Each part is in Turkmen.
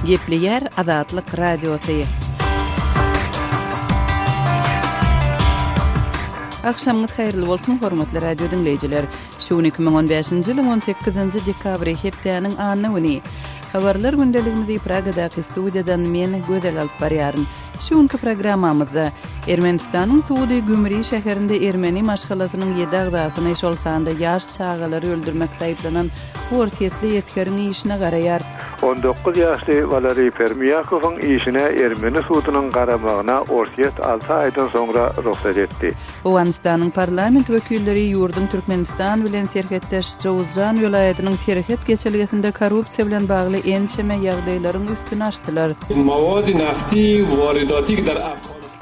Gepleýär Azatlyk Radiosy. Agşamyňyz haýyrly bolsun, hormatly radio diňleýjiler. Şu gün 2015-nji ýylyň 18-nji dekabry, hepdäniň anna güni. Habarlar gündeligimizi Pragadaky studiýadan men, Gözel alyp barýaryn. Şu günki programmamyzda Ermenistanyň sudy Gümri şäherinde ermeni maşgalasynyň ýedi agzasyny, şol sanda ýaş çagalary öldürmekde aýyplanan orsýetli esgeriň işine garaýar. 19 ýaşly Waleriý Permýakowyň işine ermeni sudunyň garamagyna Orsýet alty aýdan soňra rugsat etdi. Owganystanyň parlament wekilleri ýurduň Türkmenistan bilen serhetdeş Jowuzjan welaýatynyň serhet geçelgesinde korrupsiýa bilen bagly ençeme ýagdaýlaryň üstüni açdylar.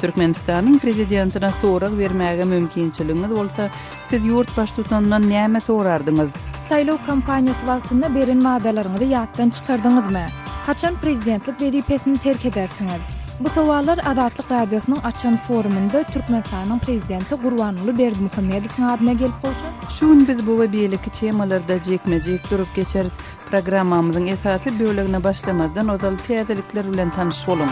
Türkmenistanyň Prezidentine sorag bermäge mümkinçiligiňiz bolsa, siz ýurt Baştutanyndan näme sorardyňyz? Saýlaw kampaniýasy wagtynda beren wadalaryňyzy ýatdan çykardyňyzmy? Haçan prezidentlik wezipesini terk edersiňiz? Bu sowallar Azatlyk Radiosynyň açan forumynda Türkmenistanyň Prezidenti Gurbanguly Berdimuhamedowyň adyna gelip gowşan Şu gün biz bu we beýleki temalarda jikme-jik durup geçeris. Programmamyzyň esasy bölegine başlamazdan ozal täzelikler bilen tanyş boluň.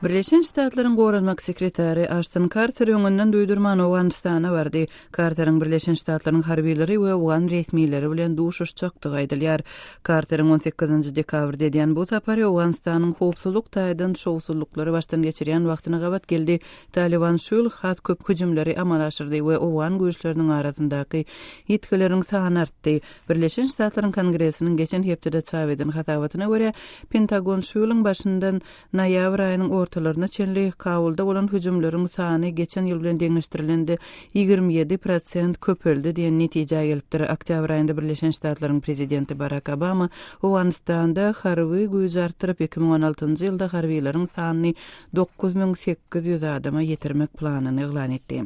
Birleşen Ştatlaryň Goranmak sekretary Aşton Karter öňünden duýdurman Owganystana bardy. Karteriň Birleşen Ştatlaryň harbylary we owgan resmileri bilen duşuşjakdygy aýdylýar. Karteriň on sekizinji dekabrda edýän bu sapary Owganystanyň howpsuzlyk taýdan şowsuzlyklary başdan geçirýän wagtyna gabat geldi. Talyban şu ýyl has köp hüjümleri amala aşyrdy we owgan güýçleriniň arasyndaky ýitgileriň sany artdy. Birleşen Ştatlaryň Kongresiniň geçen hepdede çap eden hasabatyna görä, Pentagon şu ýylyň başyndan noýabr aýynyň ortalaryna çenli Kabulda bolan hüjümleriň sany geçen ýyl bilen deňeşdirilende 27 prosent köpeldi diýen netijä gelipdir. Oktýabr aýynda Birleşen Ştatlaryň prezidenti Barak Obama Owganystanda harby güýji artdyryp, 2016-njy ýylda harbylaryň sanyny 9800 adama ýetirmek planyny yglan etdi.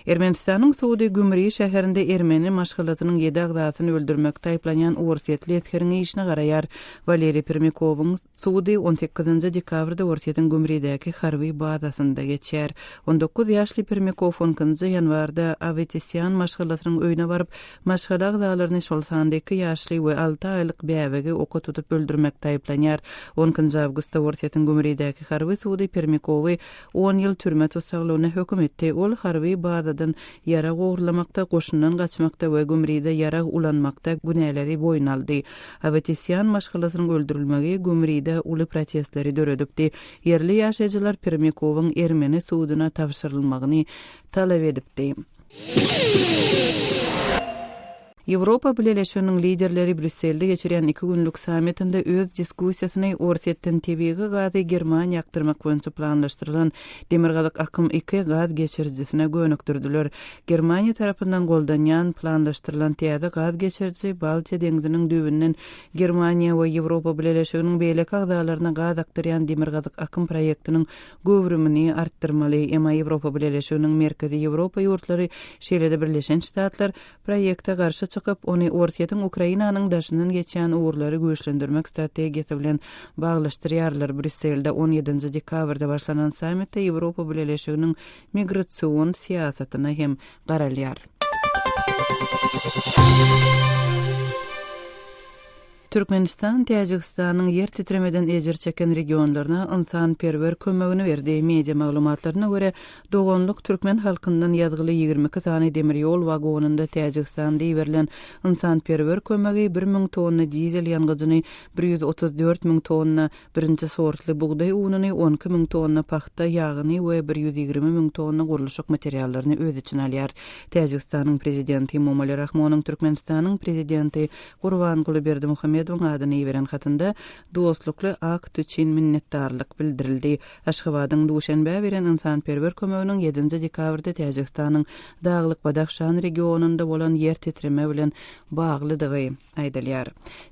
Ermenistanyň sudy Gümri şäherinde ermeni maşgalasynyň ýedi agzasyny öldürmekde aýyplanýan orsýetli esgeriň işine garaýar. Waleriý Permýakowyň sudy on sekizinji dekabrda Orsýetiň Gümridäki harby bazasynda geçýär. On dokuz ýaşly Permýakow on ikinji ýanwarda Awetesýan maşgalasynyň öýüne baryp, maşgala agzalaryny, şol sanda iki ýaşly we alty aýlyk bäbegi oka tutup öldürmekde aýyplanýar. On ikinji awgustda Orsýetiň Gümridäki harby sudy Permýakowy on ýyl türme tussaglygyna höküm etdi. Ol harby bazadan ýarag ogurlamakda, goşundan gaçmakda we Gümride ýarag ulanmakda günäleri boýun aldy. Awetesýan maşgalasynyň öldürilmegi Gümride uly protestleri döredipdi. Ýerli ýaşaýjylar Permýakowyň ermeni suduna tabşyrylmagyny talap edipdi. Ýewropa Bileleşiginiň liderleri Brýusselde geçirýän iki günlük sammitinde öz diskussiýasyny Orsýetden tebigy gazy Germaniýa akdyrmak boýunça planlaşdyrylan Demirgazyk akym iki gaz geçirijisine gönükdirdiler. Germaniýa tarapyndan goldanýan planlaşdyrylan täze gaz geçiriji Baltiýa deňziniň düýbünden Germaniýa we Ýewropa Bileleşiginiň beýleki agzalaryna gaz akdyrýan Demirgazyk akym proýektiniň göwrümini artdyrmaly. Emma Ýewropa Bileleşiginiň Merkezi Ýewropa ýurtlary, şeýle-de Birleşen Ştatlar proýekte garşy çykyp, ony Orsýetiň Ukrainanyň daşyndan geçýän ugurlary güýçlendirmek strategiýasy bilen baglaşdyrýarlar. Brýusselde on ýedinji dekabrda başlanan sammitde Ýewropa Bileleşiginiň migrasion syýasatyna hem garalýar. Türkmenistan Täjigistanyň ýer titremeden ejir çeken regionlaryna ynsanperwer kömegini berdi. Media maglumatlaryna görä, doganlyk türkmen halkyndan ýazgyly 22 sany demir ýol wagonynda Täjigistanda iberilen ynsanperwer kömegi 1000 tonna dizel ýangyjyny, 134 müň tonna Birinji sortly bugdaý ununy, 12 müň tonna pagta ýagyny we 120 müň tonna gurluşyk materiallaryny öz içine alýar. Täjigistanyň Prezidenti Emomali Rahmonyň Türkmenistanyň Prezidenti Gurbanguly Berdimuhamedowyň adyna iberen hatynda dostlukly akt üçin minnetdarlyk bildirildi. Aşgabadyň Duşenbä beren ynsanperwer kömeginiň ýedinji dekabrda Täjigistanyň Daglyk-Badahşan regionynda bolan ýer titreme bilen baglydygy aýdylýar.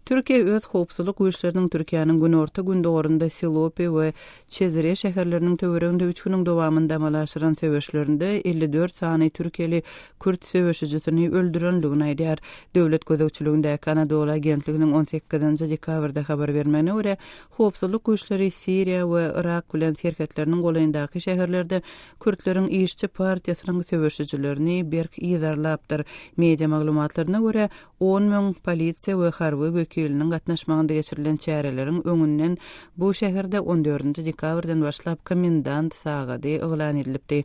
Türkiýe öz howpsuzlyk güýçleriniň Türkiýäniň günorta-gündogarynda Silopi we Çezre şäherleriniň töwereginde üç günüň dowamynda amala aşyran söweşlerinde 54 sany türkiýeli kürt söweşijisini öldürendigini aýdýar. Döwlet gözegçiligindäki Anadolu agentliginiň. sekizinji dekabrda habar bermegine görä, howpsuzlyk güýçleri Siriýa we Yrak bilen serhetleriniň golaýyndaky şäherlerde kürtleriň Işçi partiýasynyň söweşijilerini berk yzarlapdyr. Media maglumatlaryna görä, 10 müň polisiýa we harby wekiliniň gatnaşmagynda geçirilen çäreleriň öňünden bu şäherde on dördünji dekabrdan başlap komendant sagady yglan edilipdi.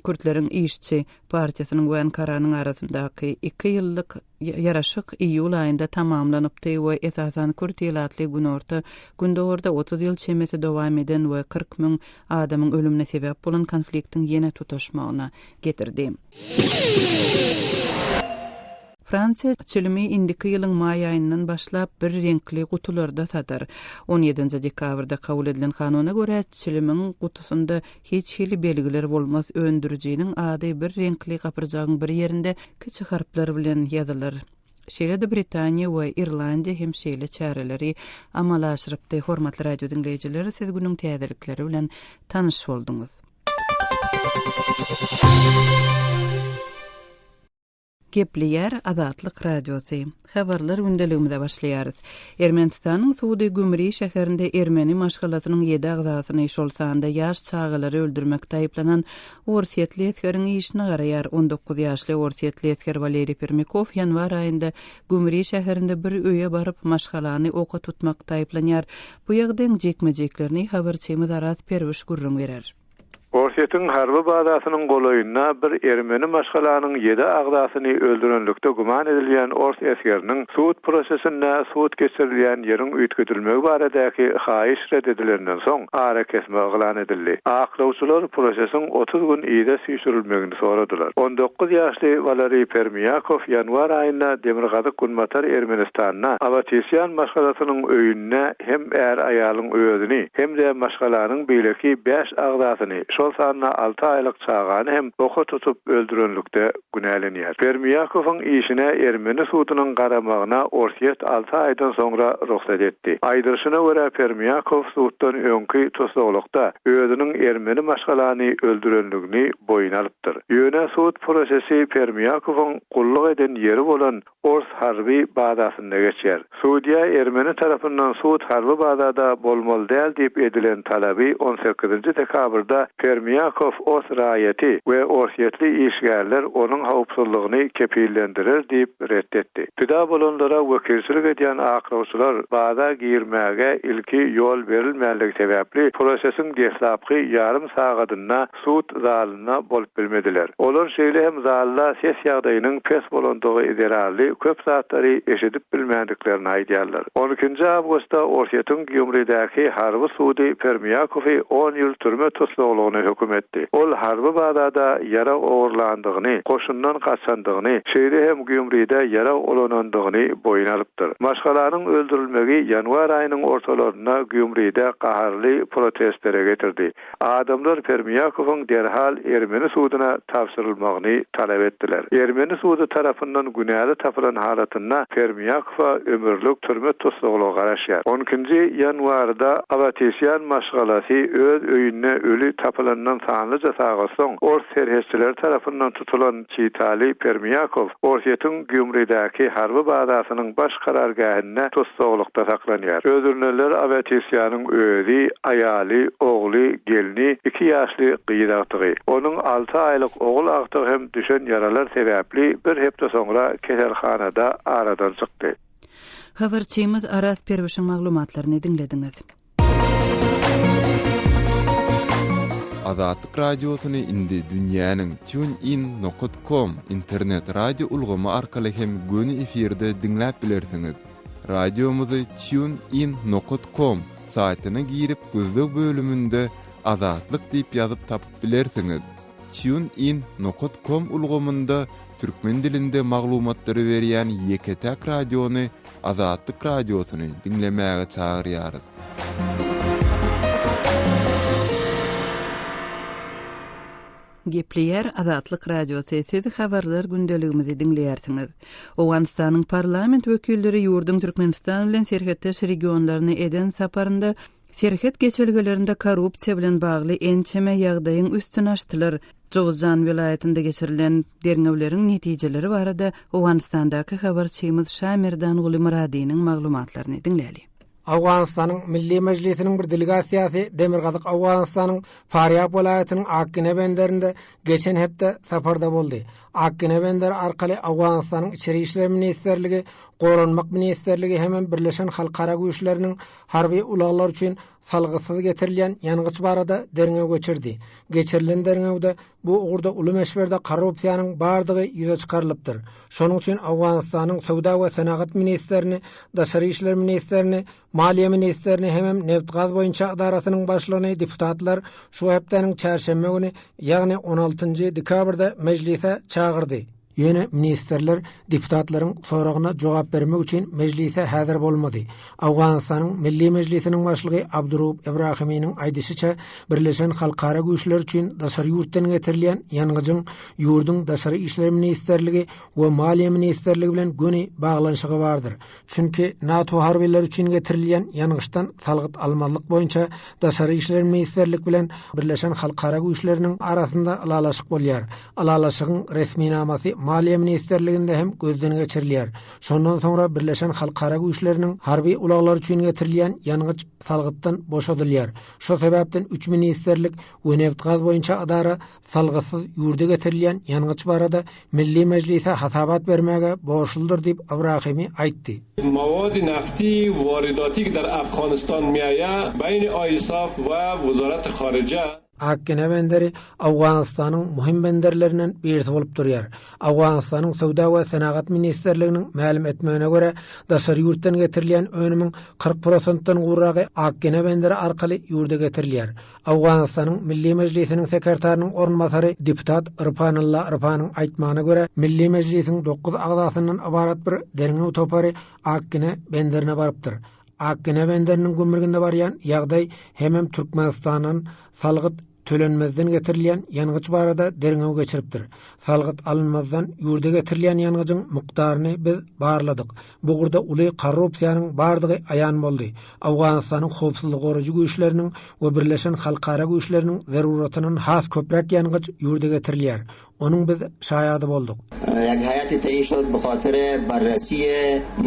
Kürtleriň Işçi partiýasynyň we Ankaranyň arasyndaky iki ýyllyk ýaraşyk iýul aýynda tamamlanypdy we esasan kürt ilatly günorta gündogarda 30 ýyl çemesi dowam eden we 40 müň adamyň ölümine sebäp bolan konfliktiň ýene tutaşmagyna getirdi. Fransiýa çilimi indiki ýylyň maý aýyndan başlap bir reňkli gutularda satar. On ýedinji dekabrda kabul edilen kanuna görä, çilimiň gutusynda hiç hili belgiler bolmaz, öndürijiniň ady bir reňkli gapyrjagyň bir ýerinde kiçi harplar bilen ýazylar. Şeýle-de Britaniýa we Irlandiýa hem şeýle çäreleri amala aşyrypdy. Hormatly radio diňleýjiler, siz günüň täzelikleri bilen tanyş bolduňyz. Gepleýär Azatlyk Radiosy. Habarlar gündeligimize başlaýarys. Ermenistanyň sudy Gümri şäherinde ermeni maşgalasynyň ýedi agzasyny, şol sanda ýaş çagalary öldürmekde aýyplanan orsýetli esgeriň işine garaýar. 19 ýaşly orsýetli esger Waleriý Permýakow ýanwar aýynda Gümri şäherinde bir öýe baryp, maşgalany oka tutmakda aýyplanýar. Bu ýagdaýyň jikme-jiklerini habarçymyz Araz Perwiş gürrüň berer. Orsýetiň harby bazasynyň golaýynda bir ermeni maşgalanyň ýedi agzasyny öldürenlikde güman edilýän ors esgeriniň sud prosesinde sud geçirilýän ýeriň üýtgedilmegi baradaky haýyş ret edilenden soň, arakesme yglan edildi. Aklawçylar prosesiň 30 gün yza süýşürilmegini soradylar. 19 ýaşly Waleriý Permýakow ýanwar aýynda demirgazyk-günbatar Ermenistanda Awatisýan maşgalasynyň öýünde hem är-aýalyň özüni, hem-de maşgalanyň beýleki bäş agzasyny, şol sanda alty aýlyk çagany hem oka tutup öldürenlikde günälenýär. Permýakowyň işine ermeni sudunyň garamagyna Orsýet alty aýdan soňra rugsat etdi. Aýdylyşyna görä, Permýakow suddan öňki tussaglykda özüniň ermeni maşgalany öldürenligini boýun alypdyr. Ýöne sud prosesi Permýakowyň gulluk eden ýeri bolan Ors harby bazasynda geçýär. Sudýa ermeni tarapyndan sud harby bazada bolmaly däl diýip edilen talaby on sekizinji dekabrda Permýakow os raýaty we orsýetli işgärler onuň howpsuzlygyny kepillendirer diýip ret etdi. Pida bolanlara wekilçilik edýän aklawçylar baza girmäge ilki ýol berilmänligi sebäpli prosesiň deslapky ýarym sagadynda sud zalynda bolup bilmediler. Olar şeýle hem zalda ses ýagdaýynyň pes bolandygy zerarly köp zatlary eşidip bilmändiklerini aýdýarlar. On ikinji awgustda Orsýetiň Gýumridäki harby sudy Permýakowy on ýyl türme tussaglygyna höküm etdi. Ol harby bazada ýarag ogurlandygyny, goşundan gaçandygyny, şeýle hem Gýumride ýarag ulanandygyny boýun alypdyr. Maşgalanyň öldürilmegi ýanwar aýynyň ortalarynda Gýumride gaharly protestlere getirdi. Adamlar Permýakowyň derhal ermeni suduna tabşyrylmagyny talap etdiler. Ermeni sudy tarapyndan günäli tapylan halatynda Permýakowa ömürlik türme tussaglygy garaşýar. On ikinji ýanwarda Awatisýan maşgalasy öz öýünde öli tapylandan sanlyja sagat soň, ors serhetçileri tarapyndan tutulan Çitali Permýakow Orsýetiň Gýumridäki harby bazasynyň baş karargähinde tussaglykda saklanýar. Öldürilenler Awetisýanyň özi, aýaly, ogly, gelni, iki ýaşly gyz agtygy. Onuň alty aýlyk ogul agtygy hem düşen ýaralar sebäpli bir hepde soňra keselhanada aradan çykdy. Habarçymyz Araz Perwişiň maglumatlaryny diňlediňiz. Azatlyk Radiosyny indi dünýäniň TuneIn nokat com internet radio ulgamy arkaly hem göni efirde diňläp bilersiňiz. Radiomyzy TuneIn nokat com saýtyna girip gözleg bölüminde Azatlyk diýip ýazyp tapyp bilersiňiz. TuneIn nokat com ulgamynda türkmen dilinde maglumatlary berýän ýeke-täk radiony Azatlyk Radiosyny diňlemäge çagyrýarys. Gepleýär Azatlyk Radiosy, siz habarlar gündeligimizi diňleýärsiňiz. Owganystanyň parlament wekilleri ýurduň Türkmenistan bilen serhetdeş regionlaryna eden saparynda. Serhet geçelgelerinde korrupsiýa bilen bagly ençeme ýagdaýyň üstüni açdylar. Jowzjan welaýatynda geçirilen derňewleriň netijeleri barada Owganystandaky habarçymyz Şamerdanguly Myradynyň maglumatlaryny diňläli. Owganystanyň Milli Mejlisiniň bir delegasiýasy Demirgazyk Owganystanyň Farýab welaýatynyň Akgine benderinde geçen hepde saparda boldy. Akgine benderi arkaly Owganystanyň Içeri işler ministrligi, Goranmak ministrligi hemem Birleşen halkara güýçleriniň harby ulaglar üçin salgytsyz getirilýän ýangyç barada derňew geçirdi. Geçirilen derňewde bu ugurda uly möçberde korrupsiýanyň bardygy ýüze çykarylypdyr. Şonuň üçin Owganystanyň Söwda we senagat ministrini, Daşary işler ministrini, Maliýe ministrini hemem Nebit-gaz boýunça edarasynyň başlygyny deputatlar şu hepdäniň çarşenbe güni, ýagny on altynjy dekabrda mejlise çagyrdy. Ýöne ministrler deputatlaryň soragyna jogap bermek üçin mejlise häzir bolmady. Owganystanyň Milli Mejlisiniň başlygy Abduraup Ibrahiminiň aýdyşyça, Birleşen halkara güýçler üçin daşary ýurtdan getirilýän ýangyjyň ýurduň Daşary işler ministrligi we Maliýe ministrligi bilen göni baglanyşygy bardyr. Çünki NATO harbylary üçin getirilýän ýangyçdan salgyt almazlyk boýunça Daşary işler ministrlik bilen Birleşen halkara güýçleriniň arasynda ylalaşyk bolýar. Ylalaşygyň resminamasy Maliýe ministrliginde hem gözden geçirilýär. Şondan soňra Birleşen halkara güýçleriniň harby ulaglary üçin getirilýän ýangyç salgytdan boşadylýar. Şo sebäpden üç ministrlik we nebitgaz boýunça edara salgytsyz ýurda getirilýän ýangyç barada Milli Mejlise hasabat bermäge borçludyr diýip, Ibrahimi aýtdy. Mawadi nafti waridati ki dar Afghanistan miaya bayn ISAF we Wezarat Kharija. Akgene benderi Owganystanyň möhüm benderlerinden birisi bolup durýar. Owganystanyň Söwda we senagat ministrliginiň mälim etmegine görä, daşary ýurtdan getirilýän önümiň 40 prosentden gowragy Akgene benderi arkaly ýurda getirilýär. Owganystanyň Milli Mejlisiniň sekretarynyň orunbasary deputat Irfanylla Irfanyň aýtmagyna görä, Milli Mejlisiň dokuz agzasyndan ybarat bir derňew topary Akgine benderine barypdyr. Akgine benderiniň gümrüginde barýan ýagdaý hemem Türkmenistandan salgyt tölenmezden getirilýän ýangyç barada derňew geçiripdir. Salgyt alynmazdan ýurda getirilýän ýangyjyň mukdaryny biz barladyk. Bu ugurda uly korrupsiýanyň bardygy aýan boldy. Owganystanyň howpsuzlygy goraýjy güýçleriniň we birleşen halkara güýçleriniň zeruratyndan has köpräk ýangyç ýurda getirilýär. Onuň biz şaýady bolduk. Ýek haýaty taýin şod bi barrasi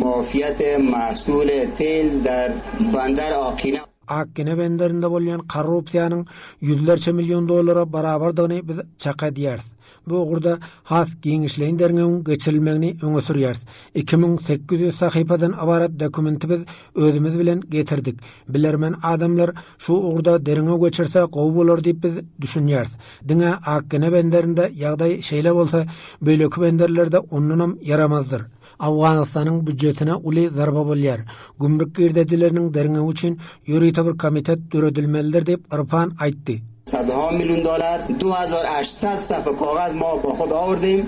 muafiýat mahsul tel der bandar Akina. Akgine benderinde bolýan korrupsiýanyň ýüzlerçe million dollara barabardygyny biz çak edýäris. Bu ugurda has giňişleýin derňewiň geçirilmegini öňe sürýäris. 2800 sahypadan ybarat dokumenti biz özümiz bilen getirdik. Bilermen adamlar şu ugurda derňew geçirse gowy bolar diýip biz düşünýäris. Diňe Akgene benderinde ýagdaý şeýle bolsa, beýleki benderlerde ondanam ýaramazdyr. Owganystanyň býujetine uly zarba bolýar. Gümrük girdejileriniň derňewi üçin ýörite bir komitet döredilmelidir diýip, Irfan aýtdy. Sadha million dollar, 2800 safa kagaz ma ba hod awrdim.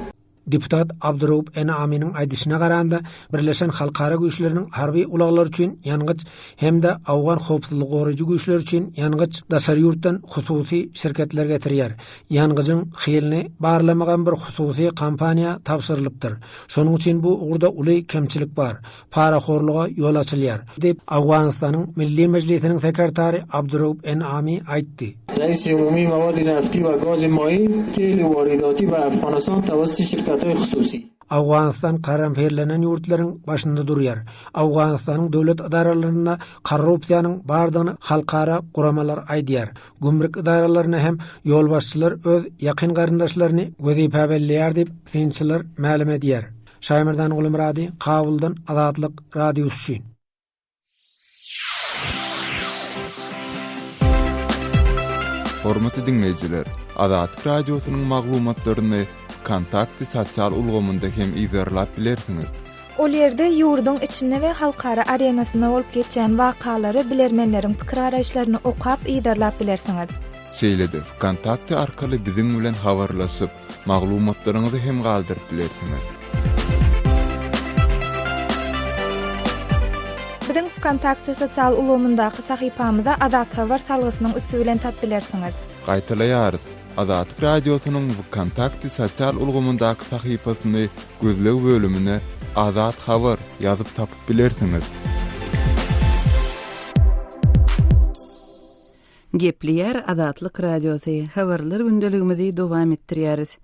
Deputat Abduraup Enaminiň aýdyşyna garanda, Birleşen halkara güýçleriniň harby ulaglary üçin ýangyç hem-de owgan howpsuzlygy goraýjy güýçleri üçin ýangyç daşary ýurtdan hususy şirketler getirýär. Ýangyjyň hilini barlamagam bir hususy kompaniýa tabşyrylypdyr. Şonuň üçin bu ugurda uly kemçilik bar. Parahorluga ýol açylýar, diýip, Owganystanyň Milli Mejlisiniň sekretary Abduraup Enami aýtdy. Reisi umumi mawadi nafti we gazi maýi teli waridati be Afganistan tawassuti şirkathayi hususi. Owganystan korrumpirlenen ýurtlaryň başynda durýar. Owganystanyň döwlet edaralarynda korrupsiýanyň bardygyny halkara guramalar aýdýar. Gümrük edaralaryna hem ýolbaşçylar öz ýakyn garyndaşlaryny wezipä belleýär diýip, synçylar mälim edýär. Şaýmerdan Gulumyrady, Kabuldan Azatlyk Radiosy üçin. Hormatly diňleýjiler, Azatlyk Radiosynyň maglumatlaryny Wkontakte sosial ulgamynda hem yzarlap bilersiňiz. Ol ýerde ýurduň içinde we halkara arenasynda bolup geçýän wakalary, bilermenleriň pikir-garaýyşlaryny okap, yzarlap bilersiňiz. Şeýle-de Wkontakte arkaly biziň bilen habarlaşyp, maglumatlaryňyzy hem galdyryp bilersiňiz. Biziň Wkontakte sosial ulgamyndaky sahypamyza Azathabar salgysynyň üsti bilen tap bilersiňiz. Gaýtalaýarys, Azatlyk Radiosynyň Wkontakte sosial ulgamyndaky sahypasyny gözleg bölümine Azat Habar ýazyp tapyp bilersiňiz. Gepleýär Azatlyk Radiosy, Habarlar gündeligimizi dowam etdirýäris.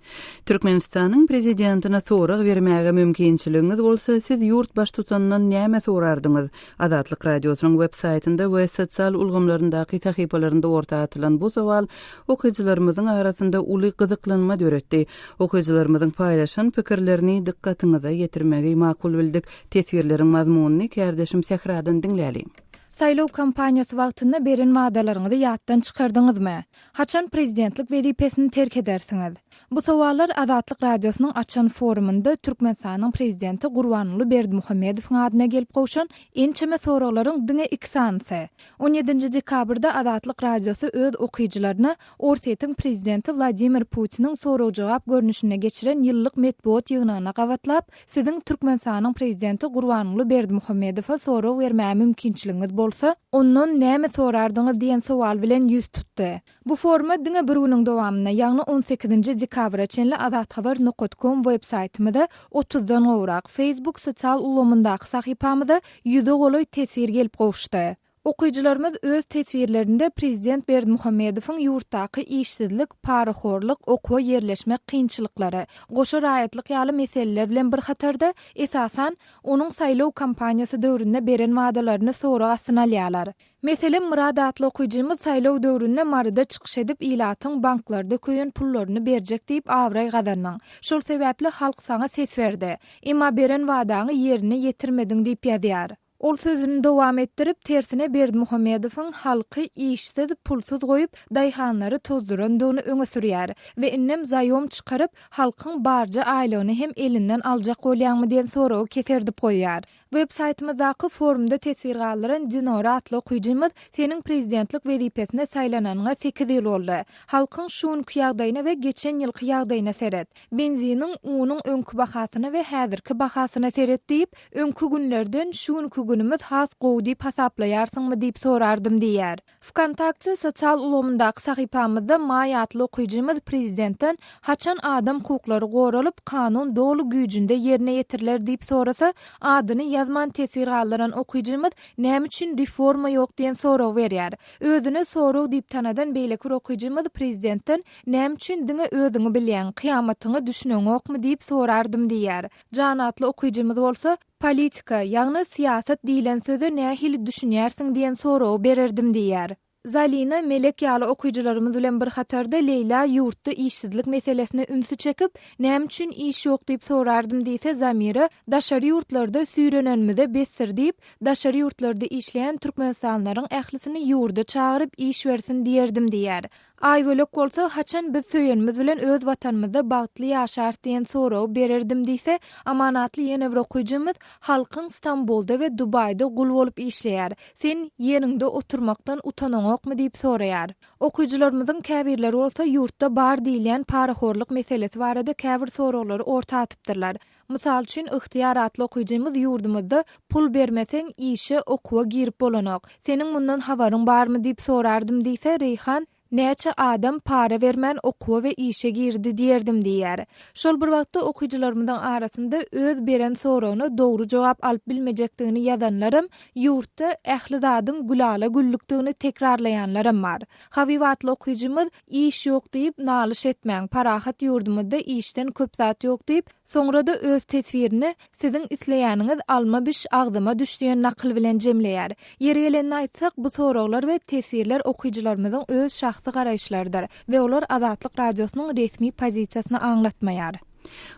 Türkmenistanyň Prezidentine sorag bermäge mümkinçiligiňiz bolsa, siz ýurt Baştutanyndan näme sorardyňyz? Azatlyk Radiosynyň web saýtynda we sosial ulgamlaryndaky sahypalarynda orta atylan bu sowal okyjylarymyzyň arasynda uly gyzyklanma döretdi. Okyjylarymyzyň paýlaşan pikirlerini dykgatyňyza ýetirmegi makul bildik. Teswirleriň mazmunyny kärdeşim Sähradan diňläliň. Saýlaw kampaniýasy wagtynda beren wadalaryňyzy ýatdan çykardyňyzmy? Haçan prezidentlik wezipesini terk edersiňiz? Bu sowallar Azatlyk Radiosynyň açan forumynda Türkmenistanyň prezidenti Gurbanguly Berdimuhamedowyň adyna gelip gowşan ençeme soraglaryň diňe iki sanysy. On ýedinji dekabrda Azatlyk Radiosy öz okyjylaryna Orsýetiň prezidenti Wladimir Putiniň sorag-jogap görnüşinde geçiren ýyllyk metbugat ýygnagyna gabatlap, Siziň Türkmenistanyň prezidenti Gurbanguly Berdimuhamedowa sorag bermäge mümkinçiligiňiz bolsa, ondan näme sorardyňyz diýen sowal bilen ýüz tutdy. Bu foruma diňe bir günüň dowamynda, ýagny on sekizinji dekabra çenli azathabar nokat kom web saýtymyza otuzdan gowrak, Facebook sosial ulgamyndaky sahypamyza ýüze golaý teswir gelip gowuşdy. Okyjylarymyz öz teswirlerinde prezident Berdimuhamedowyň ýurtdaky işsizlik, parahorluk, okuwa ýerleşmek kynçylyklary, goşa raýatlyk ýaly meseleler bilen bir hatarda, esasan, onuň saýlaw kampaniýasy döwründe beren wadalaryny sorag astyna alýarlar. Meselem, Myrat atly okyjymyz saýlaw döwründe Maryda çykyş edip, ilatyň banklarda köýen pullaryny berjek diýip abraý gazandyň. Şol sebäpli halk saňa ses berdi. Emma beren wadaňy ýerine ýetirmediň diýip ýazýar. Ol sözüni dowam etdirip, tersine Berdimuhamedowyň halky işsiz, pulsuz goýup, daýhanlary tozdurandygyny öňe sürýär we indem zaýom çykaryp, halkyň barja aýlygyny hem elinden aljak bolýaňmy diýen soragy keserdip goýýar. Web saýtymyzdaky forumda teswir galdyran Dinora atly okyjymyz Seniň prezidentlik wezipesine saýlananyňa sekiz ýyl boldy. Halkyň şu günki ýagdaýyna we geçen ýylky ýagdaýyna seret. Benziniň, unuň öňki bahasyna we häzirki bahasyna seret diýip, öňki günlerden şu günki günümiz has gowy diýip hasaplaýarsyňmy diýip sorardym diýýär. Wkontakte sosial ulgamyndaky sahypamyzda Maý atly okyjymyz prezidentden haçan adam hukuklary goralyp, kanun doly güýjünde ýerine ýetiriler diýip sorasa, adyny ýazman teswir galdyran okyjymyz näme üçin reforma ýok diýen soragy berýär. Özüni sorag diýip tanadan beýleki bir okyjymyz prezidentden Näme üçin diňe özüňi bilýäň, kyýamatyňa düşüneňokmy diýip sorardym diýýär. Jan atly okyjymyz bolsa, Politika, ýagny syýasat diýlen söze nähili düşünýärsiň diýen soragy bererdim diýýär. Zalina, Melek ýaly okyjylarymyz bilen bir hatarda Leýla ýurtda işsizlik meselesine ünsi çekip, Näme üçin iş ýok diýip sorardym diýse, Zamira, Daşary ýurtlarda süýrenenimize besdir diýip, daşary ýurtlarda işleýän türkmenistanlylaryň ählisini ýurda çagyryp iş bersin diýerdim diýýär. Aýbölek bolsa, haçan biz söýenimiz bilen öz watanymyzda bagtly ýaşarys diýen soragy bererdim diýse, Aman atly ýene bir okyjymyz, Halkyň Stambulda we Dubaýda gul bolup işleýär. Sen ýeriňde oturmakdan utanaňokmy diýip soraýar. Okyjylarymyzyň käbirleri bolsa ýurtda bar diýilýän parahorluk meselesi barada käbir soraglary orta atypdyrlar. Mysal üçin, Ygtyýar atly okyjymyz ýurdumyzda pul bermeseň, işe, okuwa girip bolanok. Seniň mundan habaryň barmy diýip sorardym diýse, Reýhan, Näçe adam para bermän okuwa we işe girdi diýerdim diýýär. Şol bir wagtda okyjylarymyzyň arasynda öz beren soragyna dogry jogap alyp bilmejekdigini ýazanlaram, ýurtda ähli zadyň gülala-güllükdigini tekrarlaýanlaram bar. Habyp atly okyjymyz, Iş ýok diýip, nalyş etmäň, parahat ýurdumyzda işden köp zat ýok diýip, soňra-da öz teswirini Siziň isleýäniňiz alma biş, agzyma düş diýen nakyl bilen jemleýär. Ýeri gelende aýtsak, bu soraglar we teswirler okyjylarymyzyň öz şahsy garaýyşlarydyr we olar Azatlyk Radiosynyň resmi pozisiýasyny aňlatmaýar.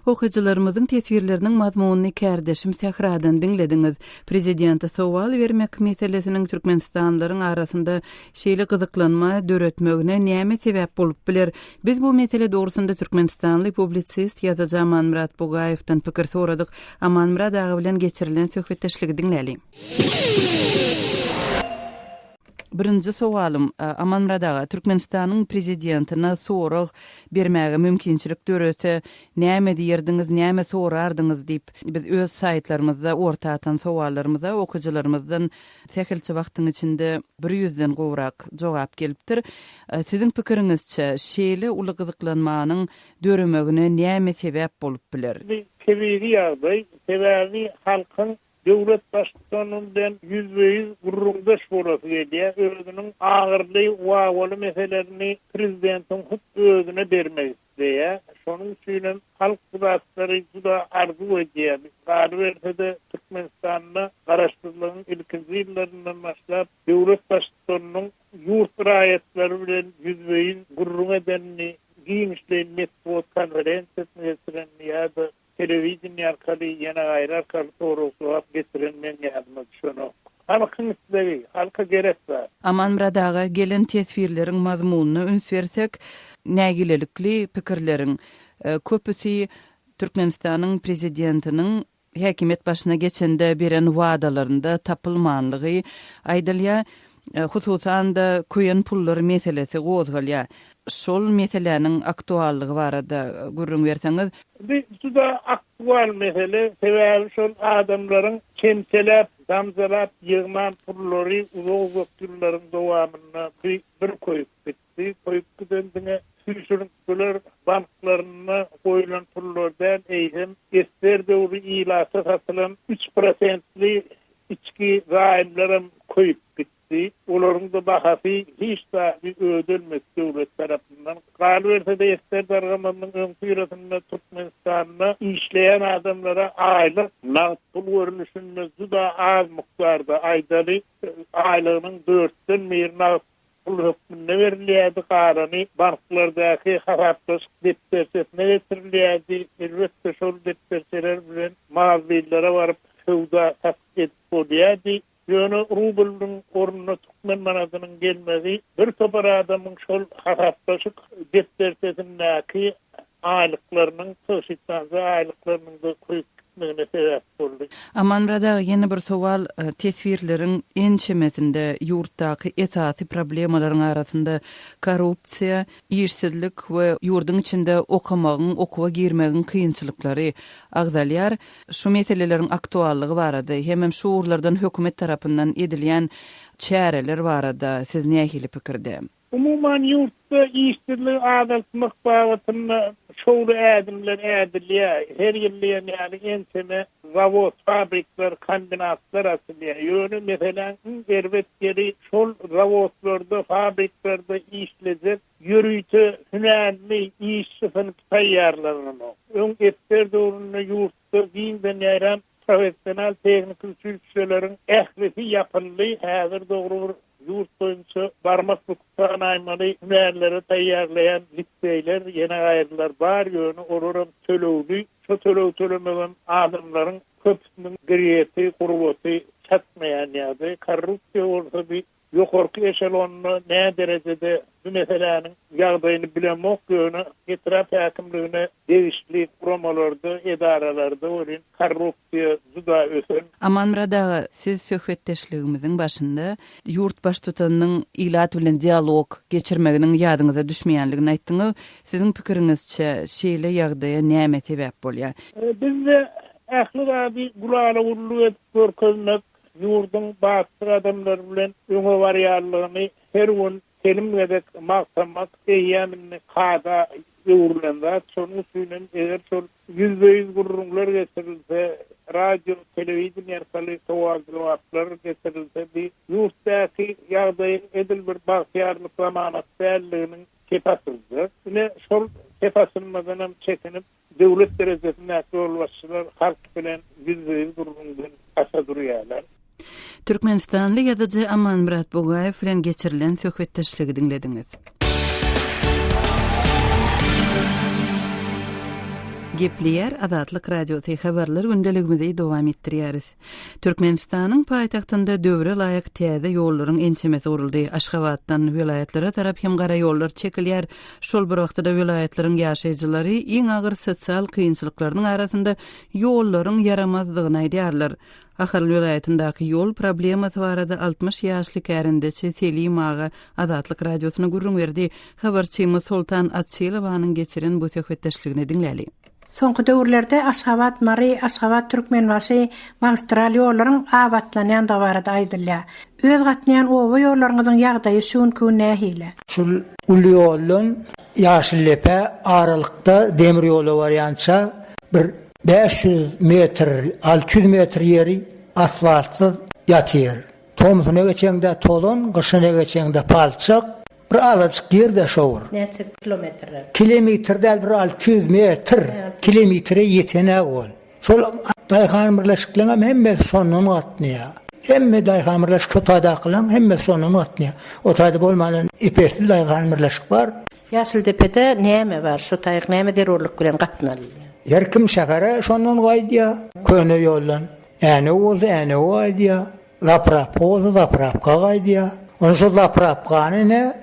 Okyjylarymyzyň teswirleriniň mazmunyny kärdeşim Sähradan diňlediňiz. Prezidente sowal bermek meselesiniň türkmenistanlylaryň arasynda şeýle gyzyklanma döretmegine näme sebäp bolup biler? Biz bu mesele dogrusynda türkmenistanly publisist, ýazyjy Amanmyrat Bugaýewden pikir soradyk. Amanmyrat aga bilen geçirilen söhbetdeşligi diňläliň. Birinji sowalym, Amanmyrat aga, Türkmenistanyň Prezidentine sorag bermäge mümkinçilik dörese, näme diýerdiňiz, näme sorardyňyz diýip, biz öz saýtlarymyzda orta atan sowallarymyza okyjylarymyzdan sähelçe wagtyň içinde bir ýüzden gowrak jogap gelipdir. Siziň pikiriňizçe, şeýle uly gyzyklanmanyň döremegine näme sebäp bolup biler? Bu tebigy ýagdaý, sebäbi halkyň. Döwlet Baştutany bilen ýüzbe-ýüz gürrüňdeş bolasy gelýär, özüniň agyrly, wawwaly meselelerini prezidentiň hut özüne bermek isleýär. Şonuň üçinem halk bu zatlary juda arzuw edýär. Galyberse-de, Türkmenistanda Garaşsyzlygyň ilkinji ýyllaryndan başlap döwlet Baştutanynyň ýurt raýatlary bilen ýüzbe-ýüz gürrüň edenini, giňişleýin metbugat konferensiýasyny geçirenini ýa-da Telewideniýe arkaly, ýene gaýry arkaly sorag-jogap geçiren meň ýadyma düşenok. Halkyň islegi, halka gerek zat. Amanmyrat aga, gelen teswirleriň mazmunyna üns bersek, nägilelikli pikirleriň köpüsi Türkmenistanyň Prezidentiniň häkimiýet başyna geçende beren wadalarynda tapylmanlygy aýdylýar. Hususan-da, köýen pullar meselesi gozgalýar. Şol meseläniň aktuallygy barada gürrüň berseňiz. Bu juda aktual mesele, sebäbi şol adamlaryň çemçeläp, damjalap ýygnan pullary uzak-uzak ýyllaryň dowamynda bir köýüp gitdi. Köýüp giden diňe süýşürintgiler banklarynda goýlan pullar däl, eýsem, ssr döwri ilata satylan üç prosentli Içki zaýmlaram köýüp gitdi. Olaryň-da bahasy hiç zady ödelmedi döwlet tarapyndan. Galyberse-de ssr dargamazynyň öňüsyrasynda Türkmenistanda işleýän adamlara aýlyk nagt pul görnüşinde juda az mukdarda, aýdaly, aýlygynyň dörtden biri nagt pul hökmünde berilýärdi, galany banklardaky hasaplaşyk depderçesine geçirilýärdi. Elbetde, şol depderçeler bilen magazynlara baryp söwda-satyk edip bolýardy. Ýöne rublyň ornuna türkmen manadynyň gelmegi bir topar adamyň şol hasaplaşyk depderçesindäki aýlyklarynyň, tygşytlanja aýlyklarynyň-da köýüp gitmegine sebäp boldy. Amanmyrat aga, ýene bir sowal, teswirleriň ençemesinde ýurtdaky esasy problemalaryň arasynda korrupsiýa, işsizlik we ýurduň içinde okamagyň, okuwa girmegiň kynçylyklary agzalýar. Şu meseleleriň aktuallygy barada hemem şu ugurlardan hökümet tarapyndan edilýän çäreler barada siz nähili pikirde? Umuman, ýurtda işsizligi azaltmak babatynda şowly ädimler ädilýär. Her ýyl diýen ýaly ençeme zawod, fabrikler, kombinatlar açylýar. Ýöne meseläň iň erbet ýeri şol zawodlarda, fabriklerde işlejek ýörite hünärli işçi synpy taýýarlananok. Öň ssr döwründe ýurtda giňden ýaýran professional tehniki uçilişşeleriň ählisi ýapyldy. Häzir dogry bir Ýurt boýunça barmak büküp sanaýmaly hünärlere taýýarlaýan liseýler, ýene gaýrylar bar, ýöne olaram tölegli. Şo töleg tölemegem adamlaryň köpüsiniň girýeti, gurbaty çatmaýan ýagdaý. Korrupsiýa bolsa bi ýokarky eşelonda nä derejede bu meseläniň ýagdaýyny bilemok, ýöne etrap häkimligine degişli guramalarda, edaralarda welin korrupsiýa Korrupsiýa juda ösen. Amanmyrat aga, siz söhbetdeşligimiziň başynda ýurt baştutanynyň ilat bilen dialog geçirmeginiň ýadyňyza düşmeýänligini aýtdyňyz. Siziň pikiriňizçe, şeýle ýagdaýa näme sebäp bolýar? Bizde ähli zady gülala-güllük edip görkezmek, ýurduň batly gadamlar bilen öňe barýanlygyny her gün telim gezek magtamak eýýäm indi kada öwrülen zat. Şonuň üçin hem eger şol ýüzbe-ýüz gürrüňler geçirilse, radio, telewideniýe arkaly sowal-jogaplar geçirilse, bi ýurtdaky ýagdaýyň edil bir bagtyýarlyk zamanasy däldiginiň kepi açyljak. Ine, şol kep açylmadanam çekinip, döwlet derejesindäki ýolbaşçylar halk bilen ýüzbe-ýüz gürrüňden gaça durýarlar. Türkmenistanly ýazyjy Amanmyrat Bugaýew bilen geçirilen söhbetdeşligi diňlediňiz. Gepleýär Azatlyk Radiosy habarlar gündeligimizi dowam etdirýäris. Türkmenistanyň paýtagtynda döwre laýyk täze ýollaryň ençemesi guruldy. Aşgabatdan welaýatlara tarap hem gara ýollar çekilýär. Şol bir wagtda-da welaýatlaryň ýaşaýjylary iň agyr sosial kynçylyklarynyň arasynda ýollaryň ýaramazdygyny aýdýarlar. Ahal welaýatyndaky ýol problemasy barada 60 ýaşly kärendeçi Selim aga Azatlyk Radiosyna gürrüň berdi. Habarçymyz Soltan Açylowanyň geçiren bu söhbetdeşligini diňläli. Soňky döwürlerde Aşgabat-Mary, Aşgabat-Türkmenbaşy magistral ýollaryň abatlanýandygy barada aýdylýar. Öz gatnaýan oba ýollaryňyzyň ýagdaýy şu günki gün nähili? Şul uly ýoldan Ýaşyldepä aralykda demir ýola barýança bir 500 metr, 600 metr ýeri. asfaltsyz ýatyr. Tomsuna geçeňde tozan, gyşyna geçeňde palçyk. Bir azajyk ýer-de şo bir. Näçe kilometrler? Kilometr däl, bir 600 metr. Kilometre ýeten-ä ol. Şol daýhan birleşikleňem hemmesi şondan gatnaýar. Hemme daýhan birleşik şo taýdakylaň hemmesi şondan gatnaýar. O taýda bolmanam ep-esli daýhan birleşik bar. Ýaşyldepede näme bar? Şo taýyk näme zerurlyk bilen gatnalýar? Her kim şähere şondan gaýdýar, köne ýoldan. Änew bolsa Änewe gaýdýar. Zaprapka bolsa zaprapka gaýdýar. Onda şo zaprapkany ine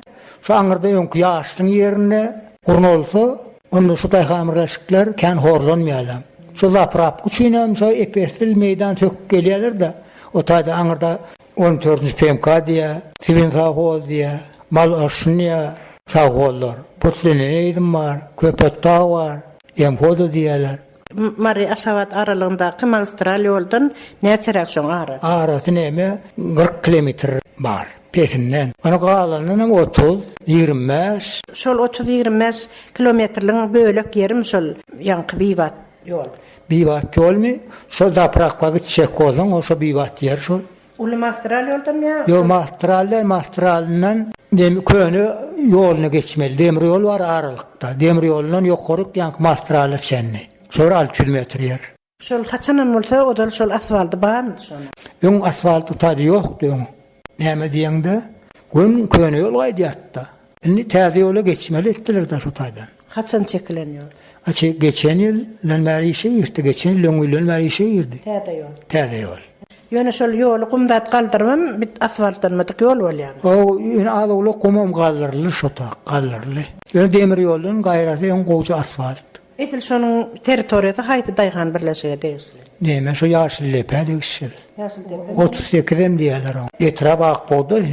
şu aňyrda öňki ýaşlyň ýerinde gurnalsa, onda şu daýhan birleşikler kän horlanmaýarlar. Şo zaprapka üçinem şo ep-esli meýdan söküp gelýärler-de, o taýda aňyrda on dördünji PMK diýýär, Sibin sowhoz diýýär, Mal oşun diýýär, sowhozlar. Putlinenizm bar, Köpetdag bar, MHO-da diýýärler. Mary, Aşgabat aralygyndaky magistral ýoldan näçeräk şoň arasy? Arasy näme, 40 kilometr bar, pesinden. Ony galanynam 30, 25. Şol 30-25 kilometrligiň bölek ýerimi şol ýaňky bibat ýol? Bibat ýolmy? Şol zaprapka gitjek bolsaň, o şo bibat ýer şol. Uly magistral ýoldanmy ýa? Ýok, magistral däl, magistralyndan nemi köne ýoluny geçmeli. Demir ýol bar aralykda. Demir ýolundan ýokaryk ýaňky magistrala çenli. Şo bir 600 metr ýer. Şol haçanam bolsa ozal şol asfalty barmydy şonuň? Öň asfalt utady ýokdy öň. Näme diýeňde, göni köne ýol gaýdýardy-da. Indi täze ýola geçmeli etdiler-de şo taýdan. Haçan çekilen ýol? Açy geçen ýyldan bäri işe girdi. Geçen ýyl öňňülden bäri işe girdi. Täze ýol. Täze ýol. Ýöne şol ýoly gum zat galdyrybam bit asfaltlanmadyk ýol bolýar. Hawa, ýöne az-owlak gumam galdyryldy şo tak, galdyryldy. Ýöne demir ýoldan gaýrasy öň gowja asfalt. Edil şonuň territoriýasy haýsy daýhan birleşige degişli? Neme şo Ýaşyldepe degişli. Ýaşyldepe. 38 hem diýýärler oňa. Etrap Akbugdaý.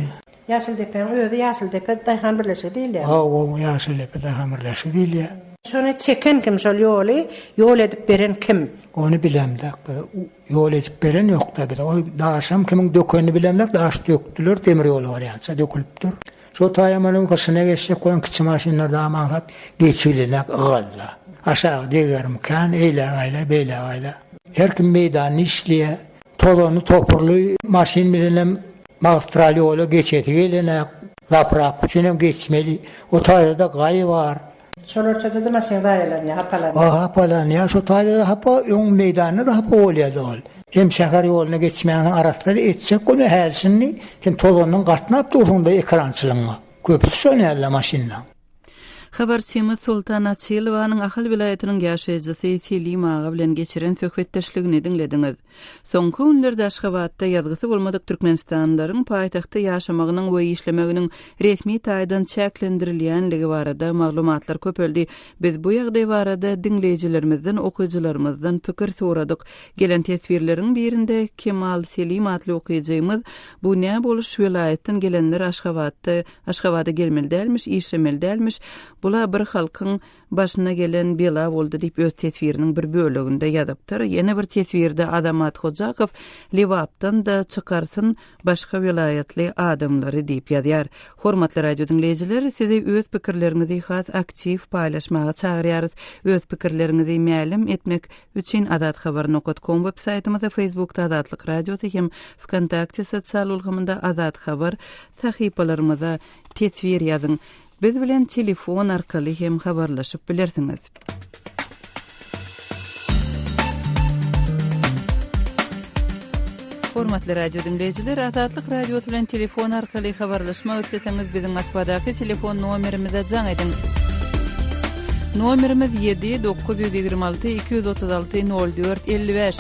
Ýaşyldepäň özi Ýaşyldepe daýhan birleşigi diýilýärmi? Hawa, Ýaşyldepe daýhan birleşigi diýilýär. Şony çeken kim, şol ýoly ýol edip beren kim? Ony bilemzok biz. Ýol edip beren ýok-da bize. O daşam kimiň dökenini bilemzok, daş dökdüler, demir ýola barýança dökülipdir. Şo taýam onuň gyşyna geçjek bolan kiçi maşynlar dagam aňsat geçibilenak ygalla. Aşagy degermikän, eýläk aýla, beýläk aýla. Her kim meýdanyny işleýär. Tozanly topurly maşyn bilenem magistral ýola geçesi gelenak. Zaprapka üçinem geçmeli. O taýda-da gaý bar. Şol ortada-da maşyn zaýalanýar, hapalanýar. Hapalanýar. Şo taýda-da hapa, öň meýdanda-da hapa bolýardy ol. Hem şäher ýoluna geçmäniň arassa etjek bolma häli şindi sen tozandan gatnap dursuň-da ekrançylygyňa. Köpüsi şo nälle maşynlaň. Habarçymyz Soltan Açylowanyň Ahal welaýatynyň ýaşaýjysy Selim aga bilen geçiren söhbetdeşligini diňlediňiz. Soňky günlerde Aşgabatda ýazgysy bolmadyk türkmenistanlylaryň paýtagtda ýaşamagynyň we işlemeginiň resmi taýdan çäklendirilýänligi barada maglumatlar köpeldi. Biz bu ýagdaý barada diňleýjilerimizden, okyjylarymyzdan pikir soradyk. Gelen teswirleriň birinde Kemal Selim atly okyjymyz Bu nä boluş, welaýatdan gelenler Aşgabatda Aşgabada gelmeli dälmiş, işlemeli dälmiş, bula bir halkyň başyna gelen bela boldy diýip öz teswiriniň bir böleginde ýazypdyr. Ýene bir teswirde Azamat Hojakow Lebapdan-da çykarsyn başga welaýatly adamlary diýip ýazýar. Hormatly radio diňleýjiler, sizi öz pikirleriňizi has aktiw paýlaşmaga çagyrýarys. Öz pikirleriňizi mälim etmek üçin azathabar nokat kom web saýtymyzda, Facebookda Azatlyk Radiosy hem Wkontakte sosial ulgamynda Azat Habar sahypalarymyza teswir ýazyň. Biz bilen telefon arkaly hem habarlaşyp bilersiňiz. Hormatly radio diňleýjiler, Azatlyk Radiosy bilen telefon arkaly habarlaşmak isleseňiz, biziň Moskwadaky telefon nomerimize jaň ediň. Nomerimiz 7 926 236 04 55.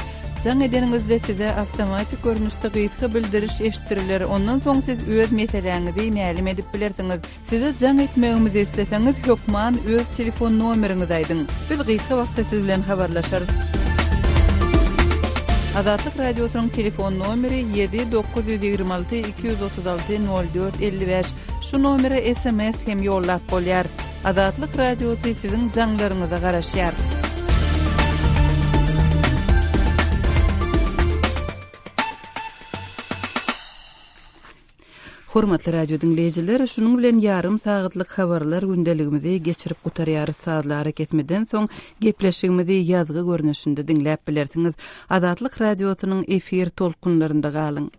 Jaň edeniňizde size awtomatik görnüşde gysga bildiriş eşitdiriler, ondan soň siz öz meseläňizi mälim edip bilersiňiz. Size jaň etmegimizi isleseňiz, hökman öz telefon nomeriňizi aýdyň. Biz gysga wagtda siz bilen habarlaşarys. Azatlyk Radiosynyň telefon nomeri ýedi 926 236 04 55. Şu nomere sms hem ýollap bolýar. Azatlyk Radiosy siziň jaňlaryňyza garaşýar. Hormatly radio diňleýjiler, şunuň bilen ýarym sagatlyk habarlar gündeligimizi geçirip gutarýarys. Sazly arakesmeden soň gepleşigimizi ýazgy görnüşinde diňläp bilersiňiz. Azatlyk Radiosynyň efir tolkunlarynda galyň.